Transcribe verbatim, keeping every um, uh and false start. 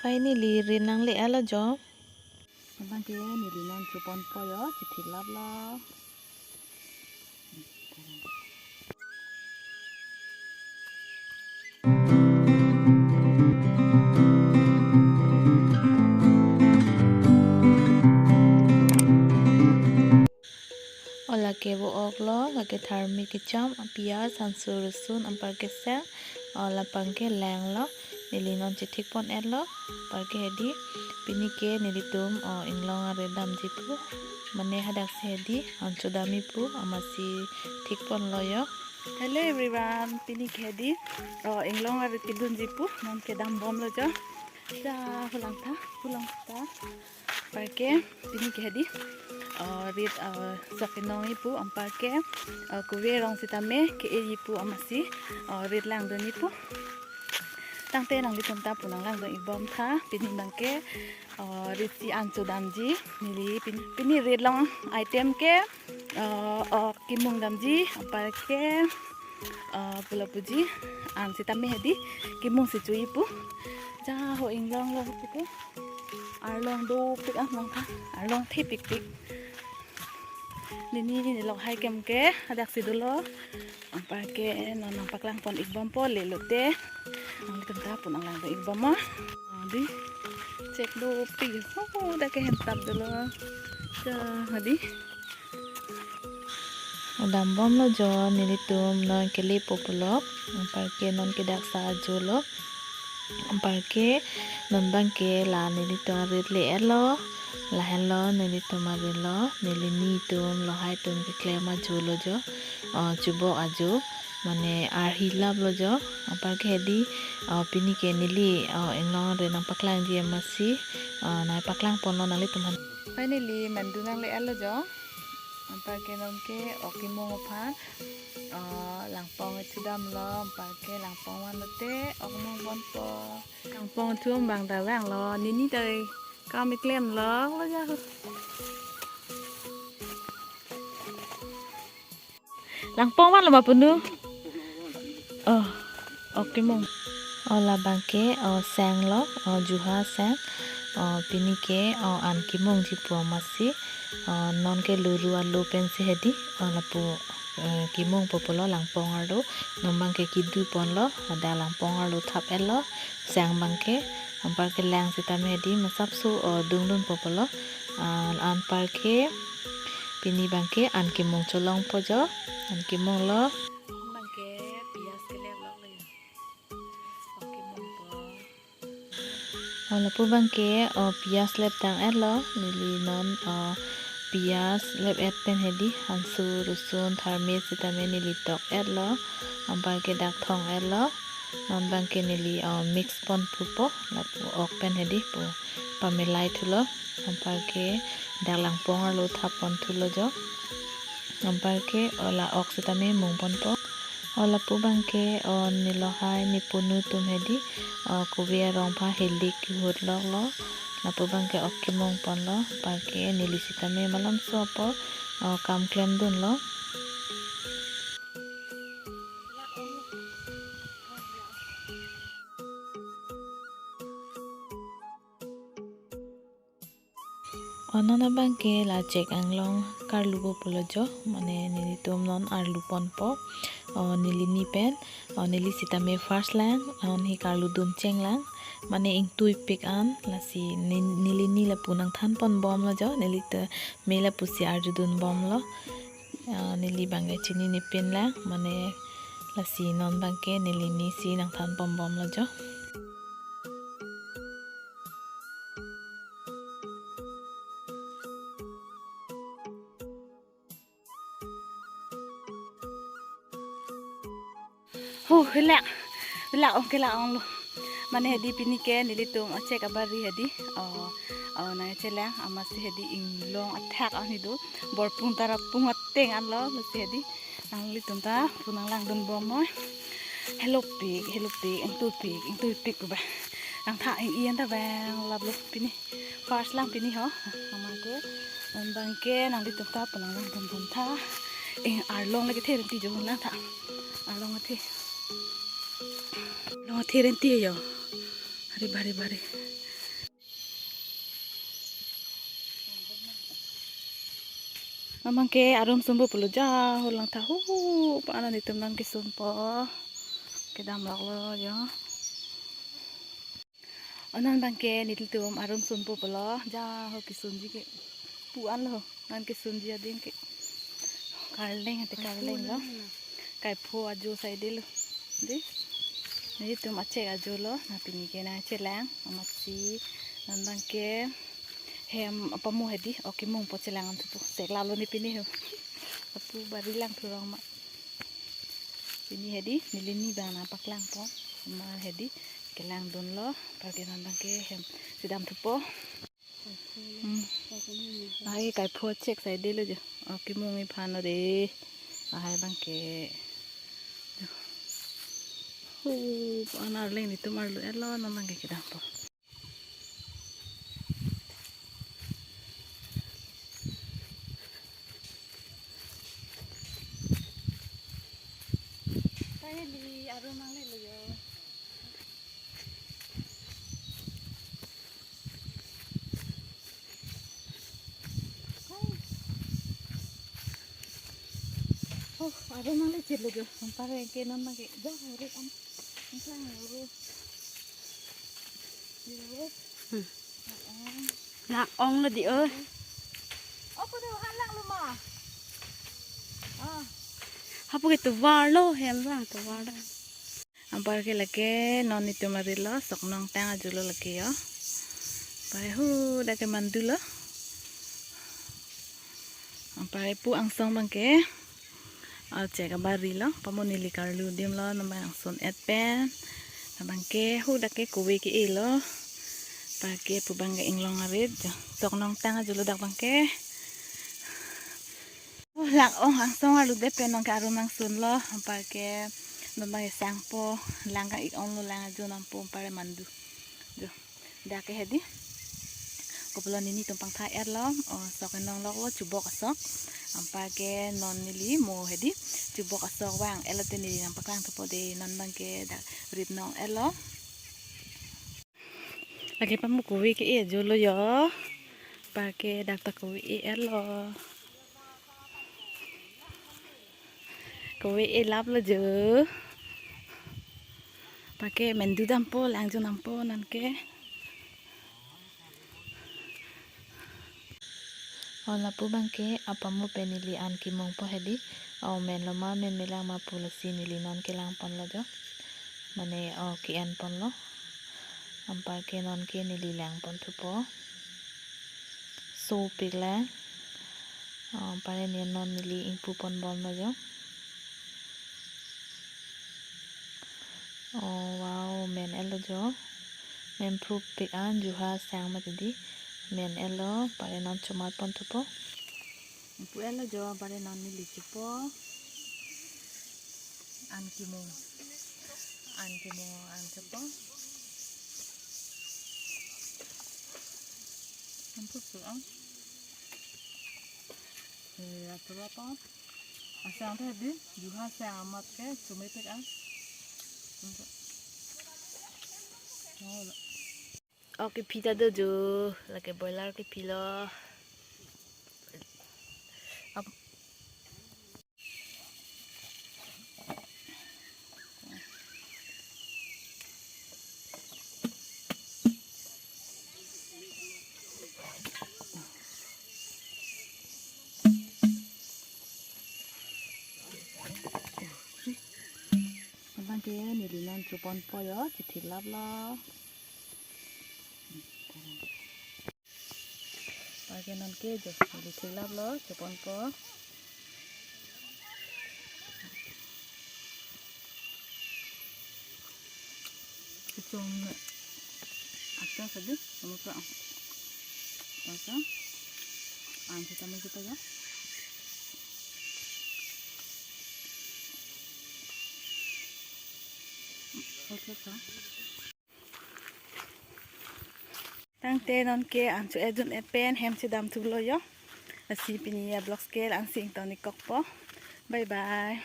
Pai neli rit nangle-etlo jo. Abang ke neli non chupon po jo, chithik laplo. O lake vo-ok lo, lake tharmit kecham, piyaj, anso, rosun, anparke seng, o labang ke langlo, neli non chithik pon-etlo, anparke hedi, pini ke nelitum, o inglong arit damji pu, mane hadaksi hedi, an chodamji pu, amatsi thik ponlo jo. Hello everyone, pini ke hedi, o inglong arit kedunji pu, non kedam bomlo jo, ja hulang tha, hulang tha. Anparke pini ke hedi, o rit, o sok inong-ji pu, anparke, o kove rong sitame ke-eji pu amatsi, o rit langdunji pu. Tangte nanglitum ta pu nanglangdun-ik bom tha, pini abang ke, o rit si an chodamji, neli pin-, pini rit long item ke, o, o kemung damji, anparke, o, pu lapuji, an sitame hedi, kemung si choji pu. Ja ho inglong lo pu ke. Arlong dopik an lang tha. Arlong thepikpik. Neli, neli lohai ahem ke, hadaksi dolo. Anparke non nangpaklang pon-ik bom po le lote. Nanglitum ta pu nanglangdun-ik bom ma. Hedi. Chek dopik. Ho, dak ke hem tap dolo. Ja, hedi. O dam bomlo jo, nelitum non kelepo pulo, anparke non kedak sa ajo lo, anparke non abang ke la nelitum arit le-etlo, lahenlo nelitum arit lo, neli nitum lohai atum keklem ajo lo jo, o chubok ajo, mane arhi laplo jo, anparke hedi, o pini ke neli, o inglong arit nangpaklangji amatsi, o nangpaklang ponlo nanglitum aphan. Finally, mandu nangle-etlo jo. Anparke non ke ok kemung aphan, o langpong thu damlo, anparke langpong vanlo te ok mung ponpo. Langpong thu abang ta vanglo, neli ta kam keklem lo, lo ja ho. Langpong vanlo ma punu. Oh, ok kemung. O labang ke, o seng lo, o juha seng. O pini ke, o an kemungji pu amatsi. O non ke luru alo pensi hedi. O lapu, eh, kemungpo pulo langpong arlo. Non abang ke kedu ponlo. Hadak langpong arlo thap-etlo. Seng abang ke. Anparke lang sitame hedi. Masapso, o dungdunpo pulo. Ah, anparke pini abang ke an kemung cholongpo jo. An kemung lo. Abang ke piyaj kelep lo le. Ok kemungpo. O lapu abang ke, o piyaj lep tang-etlo, neli non, o piyaj lep-et pen hedi, anso, rosun, tharmit sitame neli tok-etlo, anparke dak thong-etlo, non abang ke neli, o mix pon pupo, lapu ok pen hedi pu pamelai thulo, anparke dak langpong arlo thap pon thulo jo. Anparke o la ok sitame mung ponpo. O lapu abang ke, o neli lohai ne punu atum hedi, o kove arong aphan helik kehut loklo. Lapu abang ke ok kemung ponlo. Anparke neli sitame malomso apor, o kam klemdunlo. O non abang ke la chek anglong karlupo pulo jo, mane nelitum non arlu ponpo, o neli ni pen, o neli sitame first lang, o non hi karlu dun chenglang, mane ingtuipik an, lasi ne-, neli ni lapu nangthan pon bomlo jo, neli te me lapusi arjudun bomlo, o neli abang ke chinine pin lang, mane lasi non abang ke neli ni si nangthan pon bomlo jo. Huh, hilak. Hilak ong ke la onglo. Mane hedi pini ke nelitum achek abari hedi. O, o nangchelang amatsi hedi inglong athak an hedi. Borpung tarapung ateng anlo, lasi hedi. Nanglitum ta pu nanglangdun bom noi. Helopik, helopik, ingtuipik, ingtuipik ba. Nangtha ing-i an ta vang laplo pini. First lang pini ho. Amat ke. Non abang ke nanglitum ta pu nanglangdun bom tha. Ing arlong lake the renti jo lang tha. Arlong athe. Arlong athe renti jo. Hari bari bari. Abang ke arum sunpo pulo ja ho langtha hu pa anon itum nangkesunpo. Kedam loklo jo. Anon abang ke nelitum arum sunpo pulo ja ho kesunji ke. Pu-an lo nangkesunji ading ke. Karleng ate karleng lo. Kaipho ajo side lo. Dei. Nelitum achek ajo lo. Na pini ke nangchelang. Amatsi non abang ke hem apamo hedi. Oke mungpo chelang an thupo. Seklap lo ne pini ho. Lapu bari lang thurong ma. Pini hedi, neli ni abang nangpaklangpo. Ma hedi, kelangdunlo. Anparke non abang ke hem chedam thupo. Hmm. Ai kaipho chek side lo jo. Oke mung iphan lo dei. Ahai abang ke. Hu, anon arleng nelitum arlo-etlo non abang ke kedampo. Kaya di arum nanglelo jo. Oh, arum nangle chelo jo. Anparke non abang ke ja arum an. Ang lang arum. Arum. Hmm. Lang-ong lo dei o. Opo do halang lo ma. Ah. Hapu ke tovar lo hem lang tovar lo. Anparke lake non itum arilo sok nongtang ajo lo lake jo. Anpar hu dak ke mandu lo. Anpar pu angsong abang ke. Achek abari lo, pamo neli karlu adim lo, non abang nangsun-et pen. Abang ke hu dak ke kove ke-e lo. Anparke pu abang ke inglong arit jo. Sok nongtang ajo lo dak abang ke. Oh, lang-ong angsong arlu det pen non ke arum nangsunlo, anparke non abang ke sangpo, lang ka-ik-ong lo lang ajo nampo, anpar mandu. Jo. Dak ke hedi. Kopilo nelitum pangtha-etlo. Oh, sok enong loklo chubok asok. Anparke non neli mo hedi. Chubok asok vang-etlo te neli nangpaklang thupo dei non abang ke dak rit nong-etlo. Lake pamo kove ke-e ajo lo jo. Anparke dak ta kove-e-etlo. Kove-e lap lo jo. Anparke mandu dampo lang ajo nampo non ke. Oh, lapu abang ke apamo pen neli an kemungpo hedi. Oh, menlo ma menme lang ma pu lasi neli non kelangponlo jo. Mane, oh, ke-enponlo. Anparke non ke neli langpon thupo. Sopik lang. Oh, anpar ne non neli ingpupon bomlo jo. Oh, wow, men-etlo jo. Menphrupik an juha sang mati dei. Men-etlo, anpar non chomatpon thupo. Ingpu-etlo jo, anpar non neli chopo. An kemung. An kemung, an chopo. Ingpu-an. Eh, atur apa? Asang tadi, juha sang amat ke, chomepik an. Oh, oke, phi ta do jo, lake broiler kephi lo. Ap- Abang ke neli non choponpo jo, chethik laplo. Anparke non ke jo, neli thik laplo, choponpo. Kechom me. Acha sadi, kamu ke ang. Pasa. Ang kita mau kita ya. Oke, Kak. Tangte non ke an cho-etdun-et pen hem chedam thulo jo. Lasi pini a-vlogs ke la-ansi ingtonikokpo. Bye bye.